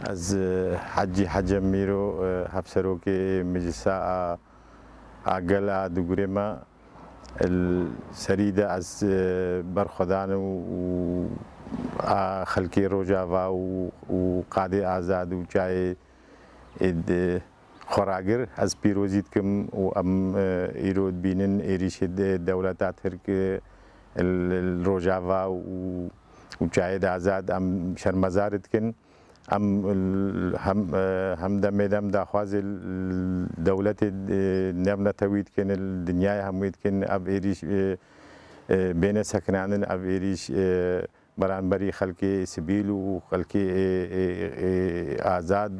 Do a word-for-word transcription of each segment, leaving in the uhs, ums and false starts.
Ez, e, Hecî Hecem Mîro, e, hevserokê Meclisa a, a Gel a Dugurê me. Li serî de ez, e, berxwedan û, û a xelkê Rojava û, û qadê azad û çayê ê di xwe ragir, ez pîrozî dikim û em, e, îro dibînin êrîşê de-, dewleta Tirk, e, li, li Rojava û, û çayê de azad em şermezar dikin. Em l-, hem, e, hem demê dem daxwazê l-, dewletê, e, navnetewî dikin, li dinyayê hemû dikin, ev êrîş, e, e, bêne sekinandin, ev êrîş, e, beramberî xelkê sivîl û xelkê, e, e, e, azad.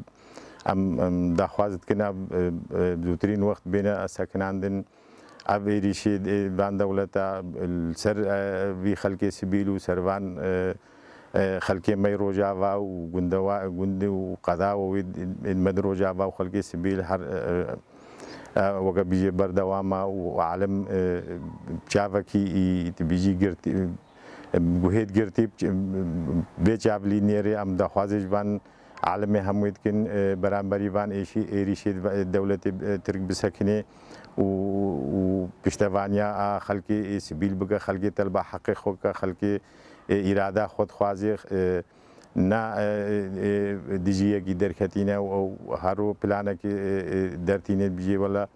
Em, em daxwaz dikin, ev, e, e, zûtirîn wext bêne sekinandin. Ev êrîşê, e, van dewleta, e, li ser, e, vî xelkê sivîl û ser van, e, e, xelkê me yê Rojava û gundewa-, gund û qeda û wê, e, me di Rojava û xelkê sivîl her, e, e, weke bîjê berdewam e û alem, e, çavekî î, dibîjî girtî, e, guhêt girtî, e, vê çavlî nêrê em daxwazê ji van alemê hemû dikin, e, beramberî van êşî-, êrîşê dewletê, e, Tirk bisekinê û, û piştevaniya a xelkê, e, sivîl bike, xelkê telba heqê xwe ke, xelkê, e, îrada xwe dixwazê, e, na, e, e, dijî yekî derketîne û, û her ro planekê, e, e, dertîne bijê wela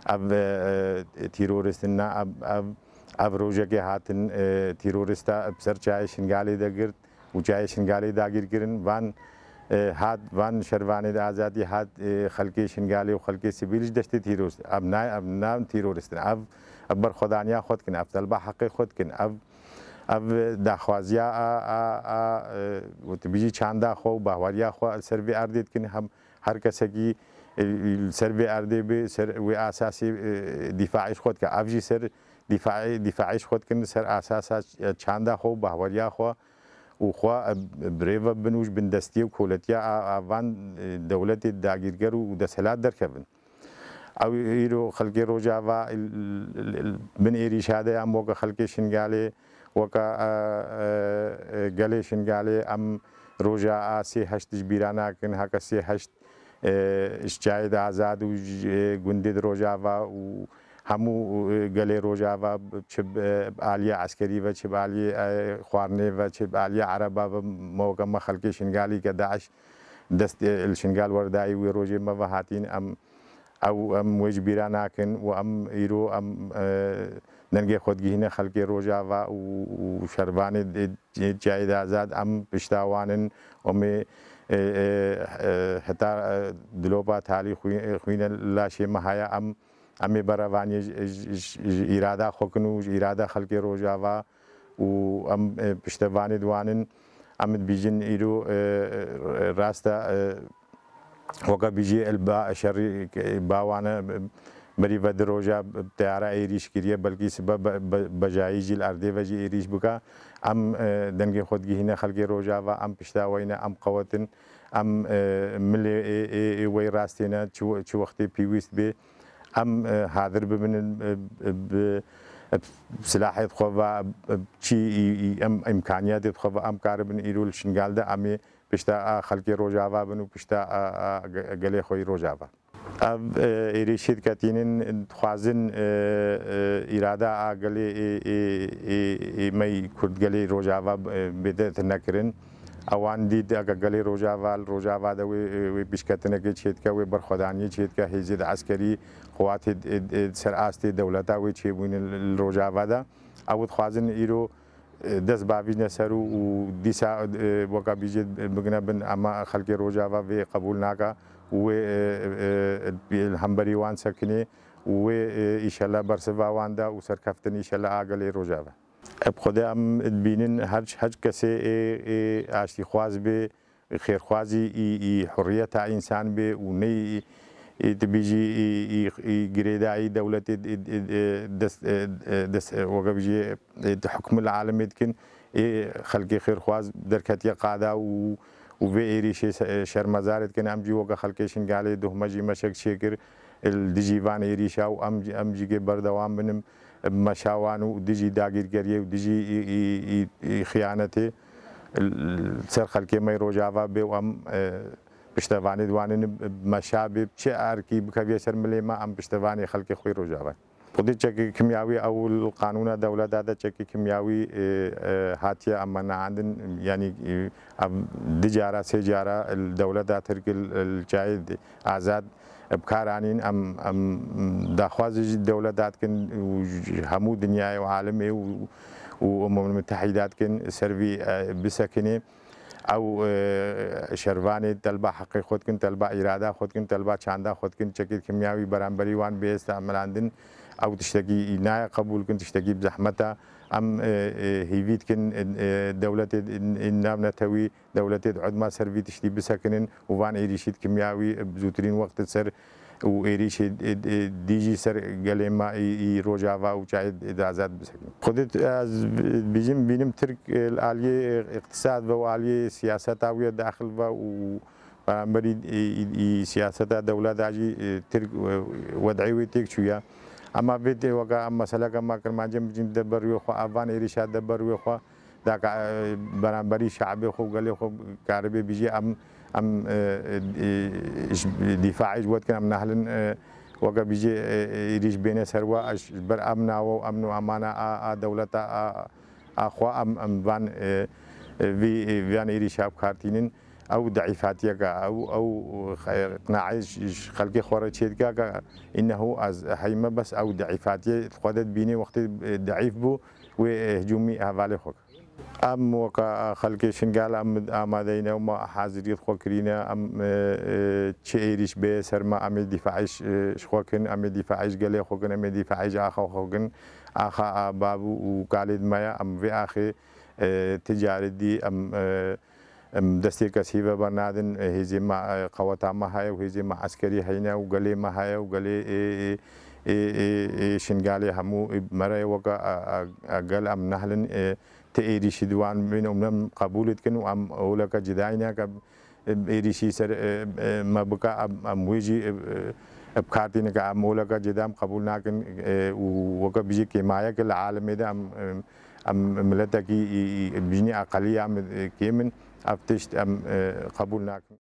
ev, e, e, terorist in, na ev, ev, ev rojekê hatin, e, terorista bi ser çayê Şingalê de girt û çayê Şingalê dagîr kirin. Van, e, hat, van şervanê de azadî hat, e, xelkê Şingalê û xelkê sivîl ji destê terorist. Ev na, ev na terorist in. Ev, ev berxwedaniya xwe dikin. Ev telba heqê xwe dikin. Ev, ev daxwaziya a, a, a, e, û tu bijî çanda xwe û bahweriya xwe li ser vê erdê dikin. Hem her kesekî, e, li ser vê erdê bi ser wê asasê, e, dîfaî ji xwe dike. Ev jî ser dîfaî, dîfaî ji xwe dikin, ser asasa ç-, çanda xwe û bahweriya xwe û xwe, e, bi rê ve bin û ji bindestiyê û koletiya a, a van, e, dewletê dagîrger û desthilat derkevin. Ew îro xelkê Rojava, l-, l-, l-, bin êrîşa de em weke xelkê Şingalê, weke, e, e, e, gelê Şingalê, em roja a sê heşt ji bîra nakin, heke sê heşt, e, ji çayê de azad û ji, e, gundê di Rojava û hemû, e, gelê Rojava, çi bi, e, aliyê eskerî ve, çi bi aliyê, e, xwarinê ve, çi bi aliyê ereba ve, me weke me xelkê Şingalî ke DAIŞ dest, e, li Şingal werdayî wê rojê me ve hatîn, em, ew, em wê ji bîra nakin û em îro em, e, dengê xwe digihîne xelkê Rojava û, û şervanê, e, çi-, çiyayê de azad, em pişta wan in, em ê, e, e, e, heta, e, dilopa talî xwî-, xwîne laşê me haya, em, em ê berevaniyê ji, ji, ji, ji îrada xwe kin û ji îrada xelkê Rojava û em, e, piştevanê di wan in. Em dibîjin îro, e, e, rast e, e, weke bijî el ba şerî, e, ba wan e, berî ve di roja teyara êrîş kiriye, belkî sibe be, be, bejayî jî li erdê ve jî êrîş bike. Em, e, dengê xwe digihîne xelkê Rojava, em pişta we ne, em qewet in, em, e, milê ê, ê, ê we rastê ne, çi, çi wextê pêwîst bê, em, e, hadir bibin, e, e, bi, e, silahê xwe ve, e, çi î, î, em, îmkaniyetê xwe ve em karibin îro li Şingal de, em ê pişta a xelkê Rojava bin û pişta a, a ge-, gelê xwe yî Rojava. Ev, e, êrîşî diketînin, dixwazin, e, e, îrada a gelê ê, ê, ê, ê me yî Kurd gelê Rojava, e, bête tune kirin. Ewan dît, eke gelê Rojava, li Rojava de wê, e, wê pêşketinekê çêdike, wê berxwedaniyê çêdike, hêzê di eskerî, xwatê, e, e, ser astê dewleta wê çêbûyîne li, li Rojava de. Ew dixwazin îro, e, dest bavîjne ser û, û dîsa, e, weka bîjê bigine bin, ema xelkê Rojava vê qebûl naka û wê, e, e, e, li hemberî wan sekinê û wê, e, îşellah bersiva wan da û serkeftin îşellah a gelê Rojava. Bi Xwedê em dibînin her, her kesê ê, ê aştîxwaz bê, xêrxwazî î, î hurriyeta însan bê û ney, î, dibîjî î, î, î girêdayî dewletê, î, î, î, dest, î, î, dest, î, weke bijî, î, di hukmil alemê dikin. Ê xelkê xêrxwaz derketiye qada û, û vê êrîşê se-, şermezarê dikin. Em jî weke xelkê Şingalê duhme jî meşek çêkir li dijî van êrîşa û em, em jî gê berdewam binin. Meşa wan û dijî dagîrkeriyê û dijî î, î, î, î xiyanetê li ser xelkê me yê Rojava bê û em, e, piştevanê di wan in, meşa bê, çi erkî bikevî ser milê me, em piştevanê xelkê xwe yê Rojava in. Xwedê çekê kimyawî ew li qanûna dewleta de çekê kimyawî, e, e, hatiye em nehandin, yanî, e, ev du cara, sê cara li dewleta Tirk li, li çayê azad bi kar anîn. Em, em daxwazê ji dewleta dikin û ji hemû dinyayê û alemê û, û Umem Mutehîda dikin ser vî, e, bisekinê. Ew, e, şervanê telba heqê xwe dikin, telba îrada xwe dikin, telba çanda xwe dikin, çekê kimyawî beramberî wan bê istemelandin. Ew tiştekî nayê qebûl kin, tiştekî bi zehmet e. Em, e, e, hîvî dikin, e, e, dewletê, e, navnetewî, dewletê di udma ser vî tiştî bisekinin û van êrîşî kimyawî bi zûtirîn wext ser û êrîşê, e, e, dî jî ser gelê me î, î Rojava û çayê de azad bisekinin. Xwedê ez bîjim, bînim Tirk, e, li aliyê îqtisad ve û aliyê siyaseta wî ye daxil ve û beramberî, e, î, î siyaseta dewleta jî, e, Tirk, e, wed'ê wê têk çûye. Ema vê tê weka em meseleke me Kirmancên bijîn de ber wê xwe, ev van êrîşa de ber wê xwe. Daka, e, beramberî şe'bê xwe û gelê xwe karibê bîjê em, em, e, e, e, ji dîfaê ji we dikin, em nahilin, e, weke bîjê, e, e, êrîş bêne ser we, e, ji ber emna we û emn û emana a, a dewleta a, a xwe em, em van, e, e, vî, e, van êrîşa bikartînin. Ew deîfatiyeke, ew, ew, e, qinaê ji, ji xelkê xwe re çêdike ke înnehu ez heyme bes ew deîfatiye xwe de dibînê wextê, e, deîf bû wê, e, hicûmî hevalê xwe. Em weke xelkê Şingal em amadeyî ne û me haziriyet xwe kirîne. Em, e, e, çi êrîş bê ser me, em ê dîfaî ji, e, ji xwe kin, em ê dîfaî ji gelê xwe kin, em ê dîfaî ji axa xwe kin. Axa a bab û kalê di me ye, em vê axê, e, ti carê dî em, e, em destê kesî ve bernadin, e, hêzê me, e, qeweta me heye û hêzê me eskerî heyne û gelê me heye û gelê, e, e, e, e, e, Şingalê hemû, e, me re ye weke, e, e, e, gel em nehlin, e, ti êrîşî di wan bîne û em qebûl dikin û em oleke cida ne ke, e, êrîşî ser, e, e, me bike, em, em wê jî, e, e, bi kar tîne ke em oleke cida em qebûl nakin, e, û weke bijî kêmayeke li alemê de em, em, em miletekî, î, î, bijînî eqeliya em, e, kêm in, ev tişt em, e, qebûl nakin.